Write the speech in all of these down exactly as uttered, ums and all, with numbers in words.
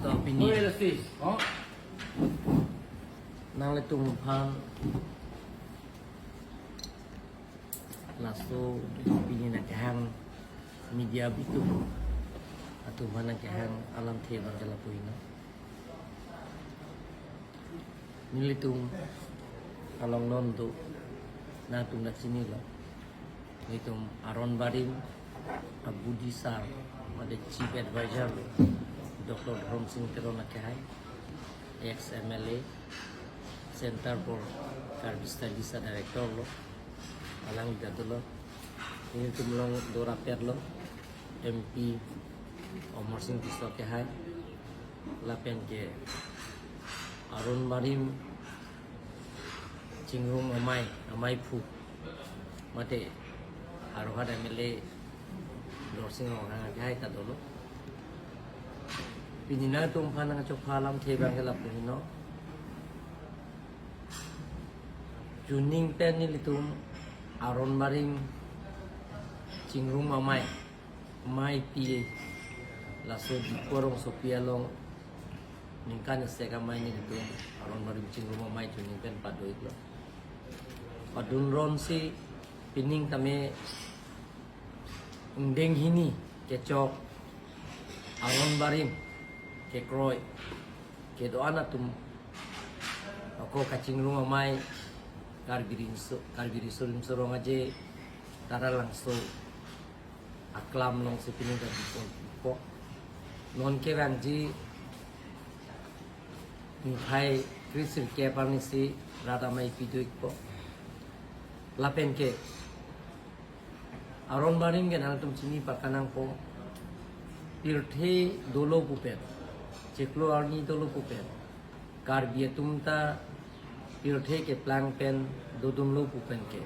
Opinion. Nanglitum aphan laso pini nangkehang media bitum atum aphan nangkehang alamthe abang ke lapu heno. Nelitum along non do, nangtum ta chinilo. Nelitum Aron Barim a-Buddhist sar, mate Chief Advisor lo, Doctor Dhoromsing Teron akehai, ex M L A, Center for Karbi Studies a-Director lo, alangli ta dolo. Nelitum along do rapet lo, M P Amarsing Tisso akehai, lapen ke Aron Barim Chingrum Amei, ameiphu, mate Howraghat M L A Dorsing Ronghang akehai ta dolo. Pini nangtum aphan nangchopha alamthe abang ke lapu heno. Chuning pen nelitum Aron Barim Chingrum Amei, amei pi, laso Diphu arongsopi along ningkan isi amei nelitum Aron Barim Chingrum Amei chuning pen pado-iklo. Padun ronsi pining tame ingdeng hini kechok Aron Barim kekroi kedo-an atum ako kachingrum amei Karbi Riso, Karbi Riso Rimso Rong Aje, Taralangso aklam alongsi pining ta dipon po. Non kevangji niphai kre-sirkep arnisi rat amei pi do-ikpo. Lapen ke Aron Barim ke nangtum chini pakanangpo. Pirthe dolo pu pen, chiklo arni dolo pu pen, Karbi atum ta pirthe keplang pen dodunlo pu pen ke,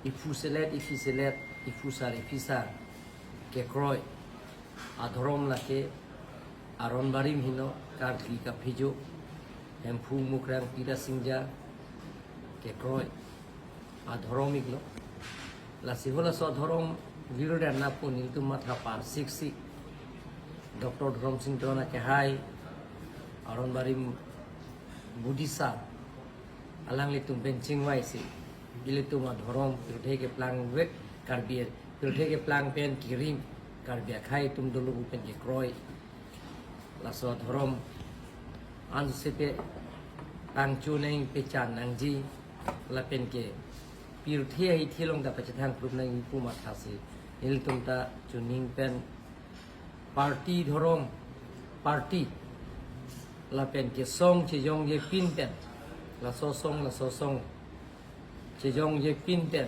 iphu selet, iphi selet, iphu sar, iphi sar kekroi adhorom lake Aron Barim heno, karkli kaphijo, Hemphu Mukrang Pira Singja kekroi adhorom-iklo. Lasi halaso adhorom viru dan lapu nelitum matha parsiksi Doctor Dhoromsing Teron akehai, Aron Barim Buddhist sar, alanglitum pen chingvaisi ilitum adhorom pirthe keplangvek, Karbi pirthe keplang pen kirim, Karbi akhei atum dolo pu pen kekroi, laso adhorom ansepe pangchunang pechan nangji, lapen ke pirthe ahithi along ta pachethang prup nangji pu mathasi nelitum ta chuning pen party dhorom, party lapen ke song chejongje pin pen, laso song, laso song chejongje pin pen,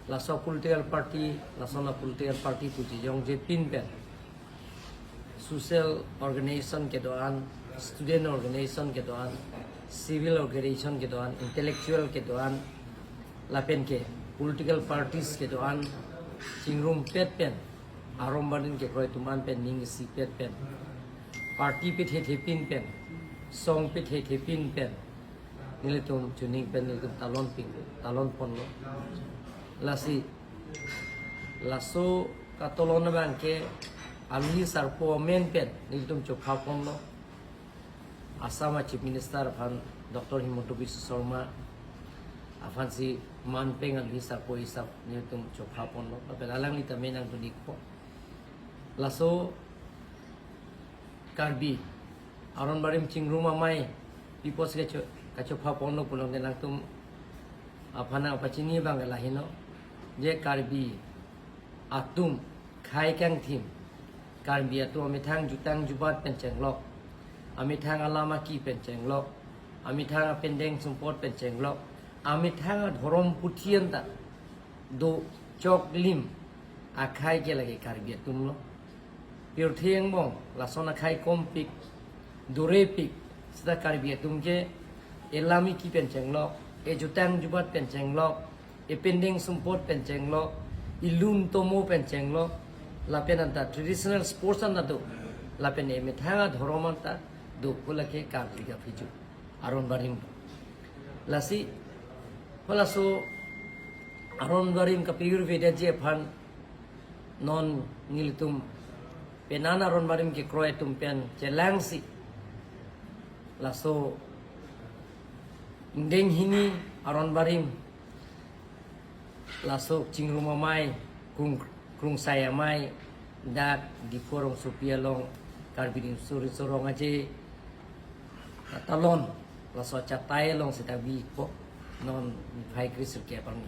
laso political party, laso na political party pu chejongje pin pen, social organization kedo-an, student organization kedo-an, civil organization kedo-an, intellectual kedo-an, lapen ke political parties kedo-an chingrumpet pen, Aron Barim kekroi atum an pen ning isipet pen, party pethethe pin pen, song pethethe pin pen, nelitum chuning pen nelitum talon pin, talon ponlo. Lasi laso katolon abang ke alangli sarpo amen pen nelitum chopha ponlo. Assam a Chief Minister aphan, Doctor Himanta Biswa Sarma aphansi man pen alangli sarpo isap nelitum chopha ponlo. Lapen alangli ta me nangdun-ikpo. Laso Karbi Aron Barim Chingrum Amei pi apotsi kacho, kachopha ponlo pulote nangtum aphan nangpachini abang ke laheno, je Karbi atum khei kangthim, Karbi atum amethang jutang jubat pen chenglok, amethang alam aki pen chenglok, amethang apindeng sumpot pen chenglok, amethang adhorom puthi anta do choklim akhei ke lake Karbi atum lo. Pirthe angbong lason akhei kompik, durepik, seta Karbi atum ke elam iki pen chenglok, ejutang jubat pen chenglok, epindeng sumpot pen chenglok, ilun tomo pen chenglok, lapen anta traditional sports anta do, lapen emethang adhorom anta do pu lake karkli kaphijo Aron Barim. Lasi halaso Aron Barim kapir vedaji aphan non nelitum penan aron barim kekroi atum pen chelangsi, laso ingdeng hini aron barim, laso Chingrum Amei, Krung, Krungsai Amei, dak Diphu arongsopi along Karbi Riso Nimso Rong Aje atalon, laso achatai along seta bipo, non phai kre-sirkep arni.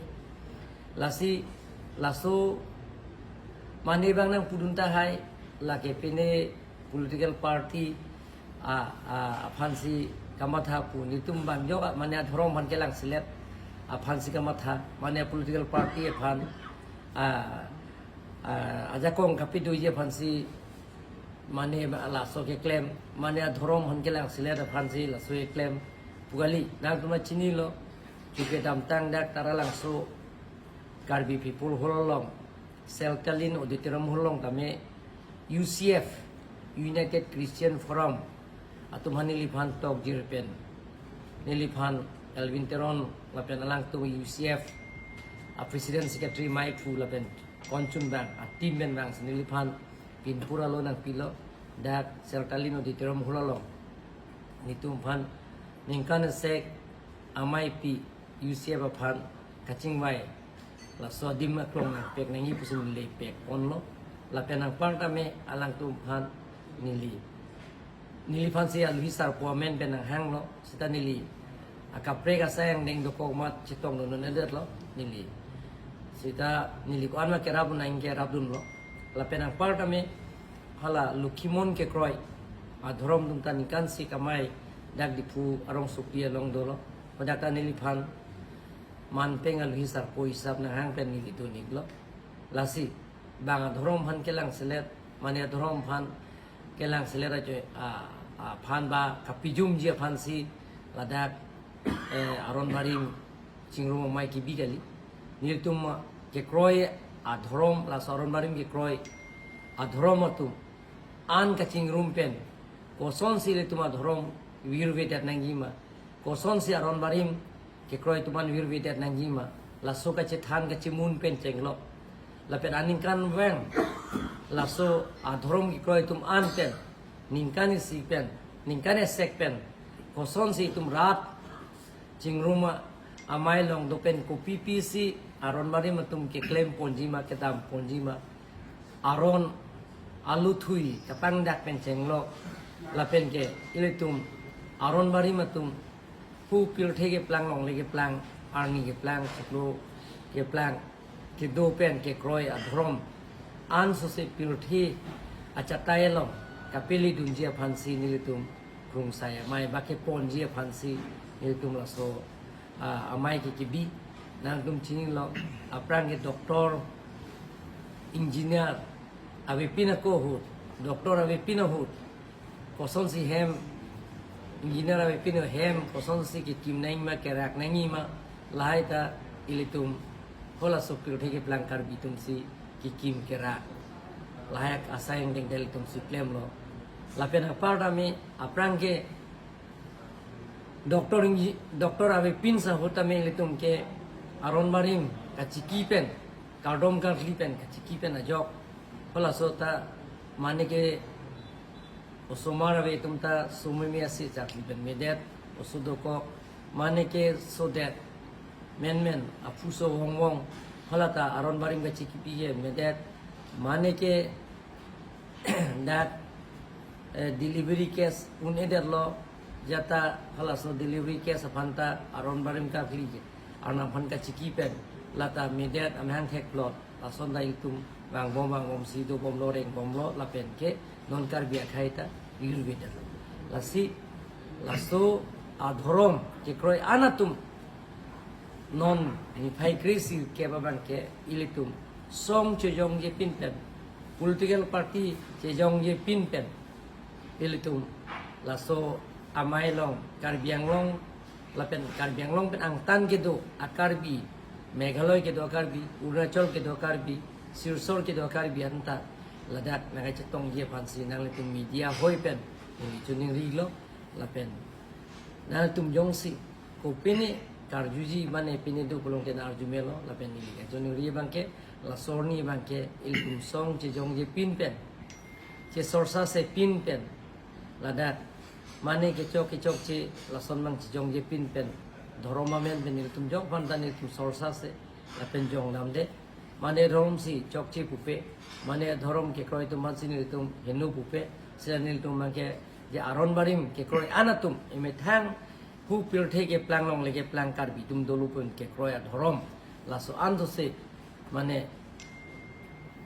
Lasi, laso mane bang nangpudun tahai, lake pine political party a, a, aphansi kamatha pu, nelitum bang jok mane adhorom aphan kelangselet aphansi kamatha, mane political party aphan a, a, ajakong kapidoji aphansi mane laso keklem, mane adhorom aphan kelangselet aphansi laso keklem pu kali. Nangtum chinilo, chuke damtang dak Taralangso Karbi People Hall along, Seltalin Auditorium Hall along tame U C F, United Christian Forum atum aphan neliphan tokjir pen, neliphan Elwin Teron lapen alangtum U C F a President Secretary maiphu lapen konchun bang a team pen bangsi neliphan pinpur alo nangpilo, dak Seltalin Auditorium Hall along nelitum aphan ningkan esek ameipi U C F aphan kachingvai, laso adim aklong nangpek nangji pusi neli pekponlo. Lapen anparta me alangtum aphan neli, neliphansi aluhi sarpo amen pen nanghanglo, seta neli akaprek asai angdeng dokok amat chetongdun un-edetlo neli. Seta neli ko-an ma kerap nang kerapdunlo. Lapen anparta me hala Lokhimon kekroi adhorom atum ta ningkansi kamei dak Diphu arongsopi along dolo. Hadak ta neliphan manpeng aluhi sarpo hisap nanghang pen neli dun-iklo. Lasi bang adhorom aphan kelangselet, mane adhorom aphan kelangselet ajo, a, aphan ba kapijumji aphansi ladak, eh, aron barim Chingrum Amei kebi kali. Nelitum kekroi adhorom, laso aron barim kekroi adhorom atum an kachingrum pen kosonsi ilitum adhorom virvedet nangjima, kosonsi aron barim kekroi atum an virvedet nangjima, laso kachethan kachemun pen chenglok. Lapen aningkanvang laso adhorom kekroi atum an pen, ningkan isi pen, ningkan esek pen kosonsi itum rat Chingrum Amei along do pen kopipisi aron barim atum keklemponjima, kedamponjima, aron aluthui kapangdak pen chenglok. Lapen ke ilitum aron barim atum pu pirthe keplang, longle keplang, arni keplang, chiklo keplang kedo pen kekroi adhorom an sose pirthe achatai along kapelidunji aphansi nelitum Krungsai Amei ba keponji aphansi nelitum laso, a, amei ke kebi. Nangtum chinilo, aphrang ke doctor, engineer avepin ako ahut, doctor avepin ahut kosonsi hem, engineer avepin ahem kosonsi kekim nangjima, kerak nangjima, lahai ta ilitum halaso pirthe keplang Karbi atumsi kekim kerak, lahai asai angdeng ilitumsi klemlo. Lapen anparta me aphrang ke doctor, engi-, doctor avepin ahut tame ilitum ke aron barim kachiki pen, kardom karkli pen, kachiki pen ajok. Halaso ta mane ke osomar ave atum ta someme asi charkli pen medet, oso dokok, mane ke sodet, menmen, aphuso vongvong, hala ta aron barim kachikipi ke medet, mane ke dak, eh, delivery case un-edetlo, jata halaso delivery case aphan ta aron barim karkli ke, arnam aphan kachiki pen, lata medet amahang theklot, lason ta itum vangbom vangbomsi dobomlo, rengbomlo, lapen ke non Karbi akhei ta virvedetlo. Lasi laso adhorom kekroi an atum non niphai kre-sirkep abang ke ilitum song chejongjepin pen, political party chejongjepin pen, ilitum laso amei along Karbi Anglong lapen Karbi Anglong pen angtan kedo a-Karbi, Meghalaya kedo a-Karbi, Arunachal kedo a-Karbi, Silchar kedo a-Karbi anta ladak nangkachetongji aphansi nanglitum media hoi pen neli choningrilo. Lapen nangtum jongsi kopine karjuji mane pine do pulote nang-arju melo, lapen neli kachoningri abang ke, laso arni abang ke ilitum song chejongjepin pen, chesorsa se pin pen, ladak mane kechok kechokche lason mang chijongje pin pen, dhorom amen pen nelitum jok aphan ta nelitum sorsa se lapen jong damde. Mane dhorom si chokche pupe, mane dhorom kekroi atum aphan si nelitum heno pupe, sila nelitum abangke je aron barim kekroi an atum emethang hu pirthe keplang longle keplang Karbi atum dolo pen kekroi adhorom, laso an to se mane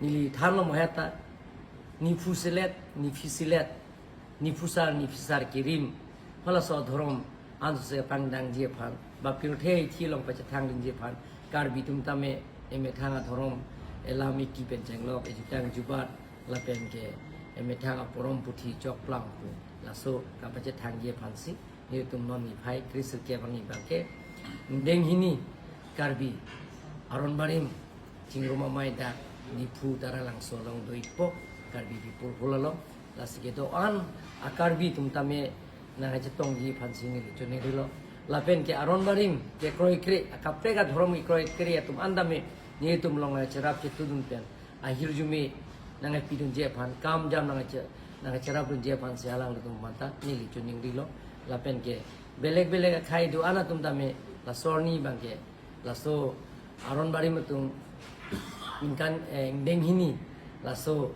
neli thanlo mo heta, niphu selet, niphi selet, niphusar, niphisar kerim, halaso adhorom an to se pangdangji aphan, ba pirthe ithi along pachethang dunji aphan, Karbi atum tame emethang adhorom, elam eki pen chenglok, ejutang jubat, lapen ke emethang aporom puthi chokplang pu, laso kapachethangji aphan si nelitum non niphai kre-sirkep arni abangke, ingdeng hini Karbi aron barim Chingrum Amei dak Diphu Taralangso along do-ikpo, Karbi People Hall along. Lasi kedo-an a-Karbi atum tame nangkachetongji aphan si neli choningrilo. Lapen ke aron barim kekroikre, akaprek adhorom kekroikre atum an tame nelitum along nangkacherap chetudun pen, ahirjume nangkepidunji aphan, kam jam nangkache-, nangkacherapdunji aphan si alanglitum aphan ta neli choningrilo. Lapen ke belek belek akhei do-an atum tame laso arni abangke, laso aron barim atum ingkan, eh, ingdeng hini, laso,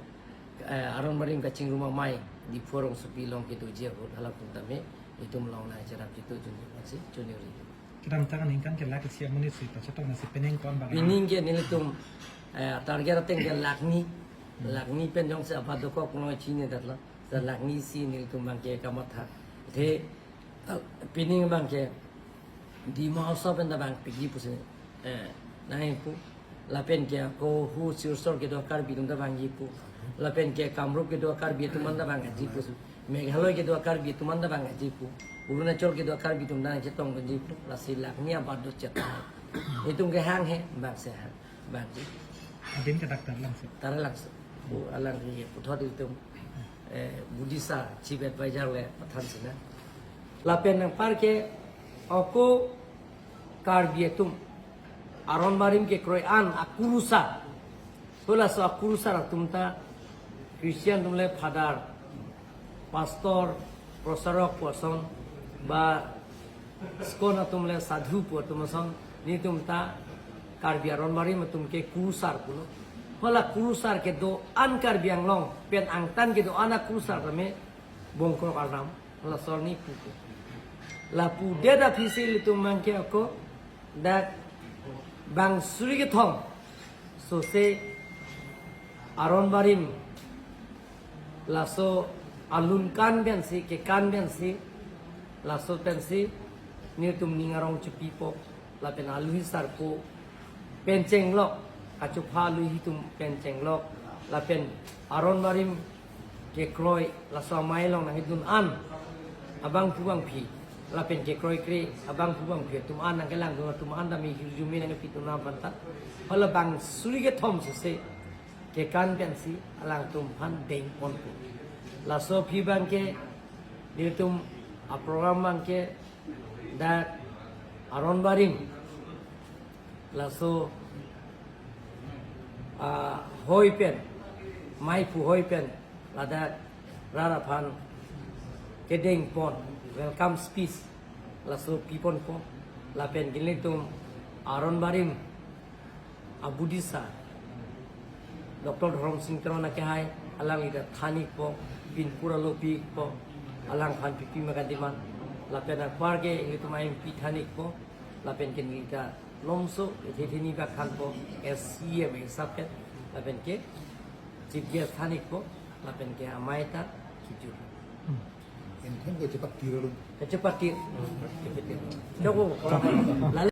eh, aron barim kachingrum amei Diphu arongsopi along kedoji ahut halatum tame itum along nangkacherap chetudunji aphan si choningri. Kedamtang aningkan ke lakh isi amonit si pachetong nasi penang ko-an ba? Pining ke nelitum, eh, target ateng ke lakh ni, lakh ni pen jongsi abat dokok noi chini datlo. Sa lakh ni si nelitum abangke kamatha. The, eh, pining abangke Dima Hasao pen ta vangpikji pusi, eh, nangpu. Lapen ke ako hu Silchar kedo Karbi atum ta vangji pu. Lapen ke Kamrup kedo Karbi atum an ta vangji pu. Meghalaya kedo Karbi atum an ta vangji pu. Arunachal kedo Karbi atum ta nangchetongji pu. Lasi lakh ni abat do chet. Itum ke hang he, bang se hang, bangji. Adim ke Doctor Langso. Taralangso. Bu alang ri puthot itum, eh, Buddhist a chief advisor le pathan sina. Lapen anparke ako Karbi atum aron barim kekroi an akurusar. Halaso akurusar atum ta Christian atum le father, pastor, prosarok pu ason, ba ISKCON atum le sadhu pu atum ason, nelitum ta Karbi aron barim atum ke kurusar pulo. Hala kurusar kedo-an Karbi Anglong pen angtan kedo-an akurusar tame Bongkrok Arnam, halaso arni puke. Lapu det aphi si ilitum abangke ako dak bang suri kethom sose aron barim laso alun kan pensi, kekan pensi, laso pensi nelitum ning arong chepipo, lapen aluhi sarpo pen chenglok, kachopha aluhi atum pen chenglok, lapen aron barim kekroi laso amei along nangkedun an abangphu bangphi, lapen kekroikre abangphu bangphi atum an nangkelangdun atum an tame hirjume nangkepidun aphan ta hala bang suri kethom sose kekan pensi alangtum aphan dengponpo. Laso aphi abangke nelitum aprogram abangke dak aron barim laso, ah, hoi pen, meiphu hoi pen ladak rat aphan kedengpon, welcome speech laso piponpo. Lapen ke nelitum aron barim a-Buddhist a Doctor Dhorom Sing Teron akehai, alangli ta than-ikpo, pinpur alo pi-ikpo, alangphan pipi ma kadiman. Lapen anparke ilitum a-MP than-ikpo, lapen ke neli ta lomso ethe theni bak thanpo, as CEM hisap ke, lapen ke chief guest than-ikpo, lapen ke amei ta kijur. Ingtheng ke chepatir lo. Kachepatir. Doko, la